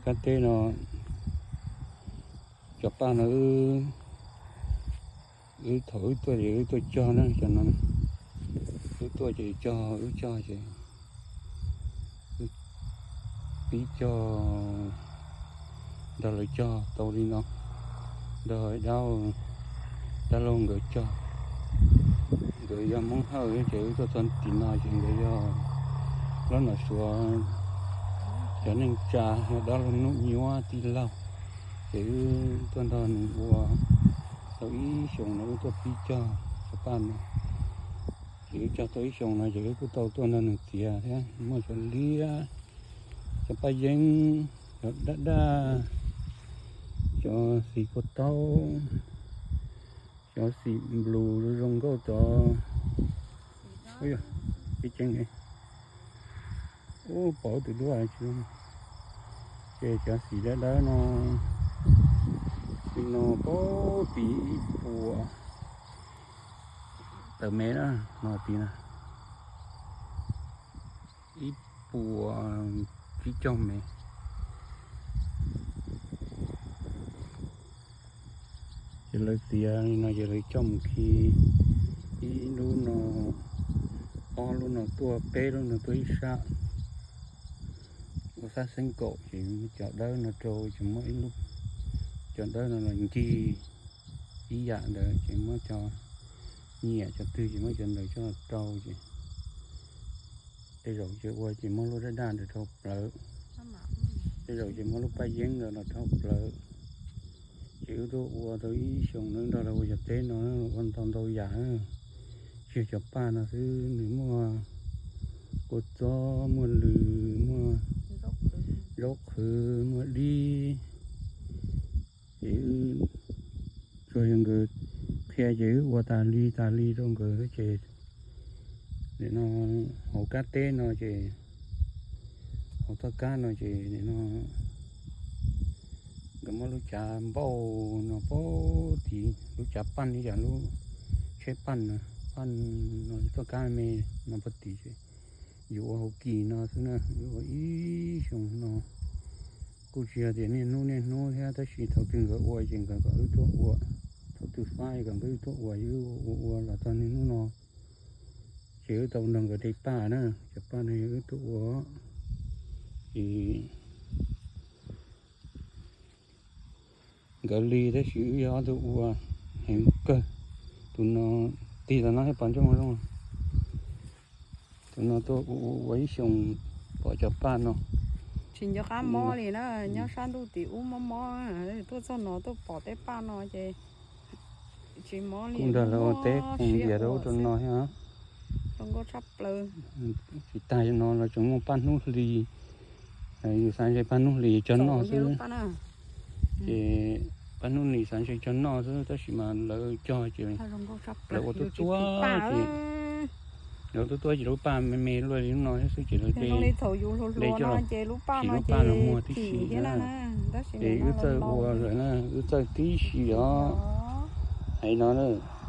Kab teb no, cov paj no wb, wb thaum wb tuaj ces wb tuaj cog na, cov no wb tuaj ces cog, wb cog ces wb pib cog, nrog lawv cog tau li no, nrog dab, dab laug nkawd cog. Nkawd yog Hmoob Hawj ces wb tuaj txog tim no ces nkawd yog lub nom suav, cov neej tsa yog dab laug Nuj Nyuab tij laug. Ces wb tuaj nrog nws ua tau ib xyoos no, wb tuaj pib cog cov paj no. Ces wb cog tau ib xyoos no ces wb kuj tau tuaj nrog nws txiav thiab, muaj cov liab, cov paj yeeb, cov daj daj, cov xim kua taub, cov xim nplus zoo zoo nkauj tod. Ub, pom tus duab tsis zoo. Ces cov xim dawb dawb no, li no pab pib ib puas tawm mev na, no pib na, ib puas tsib caug mev. Ces lawv txiav li no ces lawv coj mus khi, ib lub no, ob lub no tuaj, peb lub no tuaj ib sab, ua sab xeeb kaum ces cov dawb no rau ces muab ib lub, cov dawb no los ncig ib yam ntawd ces muab cov nyiam cov twg ces muab cov ntawd coj rau ces tej zaum ces ua ces muab lub daj daj ntawd rau plawv, tej zaum ces muab lub paj yeeb ntawd los rau plawv. Ces wb tuaj ua tau ib xyoos no nrog lawv ua cov teb no, ua ntau ntau yam, tsis yog cov paj no xwb, nws muaj kua txob, muaj lws, muaj zaub qhwv, muaj dib. Ces wb tsuas yog nkawd qhia ces wb ua tas li tas li rau nkawd ces nim no hauv kab teb no ces, hauv toj kab no ces nim no nkawd muab lub cav npauj no pab tid, lub cav paj li cas lub tsheb paj no, paj no toj kab me no pab tid ces yus ua hauv kis no xwb na, yus ua ib xyoos no kuj tsis yog tias niaj hnub niaj hnub thiab, tab sis thaum twg nkawd ua ces nkawd kom wb tuaj ua, thaum twg faib kom nkawd wb tuaj ua, wb ua ua los txog niaj hnub no ces wb tau nrog nkawd de paj na, cov paj no yog wb tuaj ua. Ces nkawd li tab sis wb yog ob tug ua heev kawg. Tus no tig los no thiab pom ntsooj zoo. Tus no tuaj ua ib xyoos pom cov paj no. Tsis nco qab mob li na, nyob sab ntuj tim ub mob mob, tuaj txog no tuaj pom tej paj no ces tsis mob li. Kuj nrog lawv ua teb koom ntias rau ub rau no thiab. Zoo nkauj tshaj plaws. Tsis tas no los tseem muaj paj hnub hlis, yus xav ntshe paj hnub hlis cog noj xwb. Ces paj hnub hlis xav ntshe cog noj xwb tab sis mas lawv cog ces lawv ua tuab tuab ces, lawv ua tuab tuab ces lub paj me me luaj li lub no thiab xwb ces lawv de, de coj los sim lub paj los muag tib si na. Ces wb txawj ua lawm na, wb txawj tib si os. Hais no na.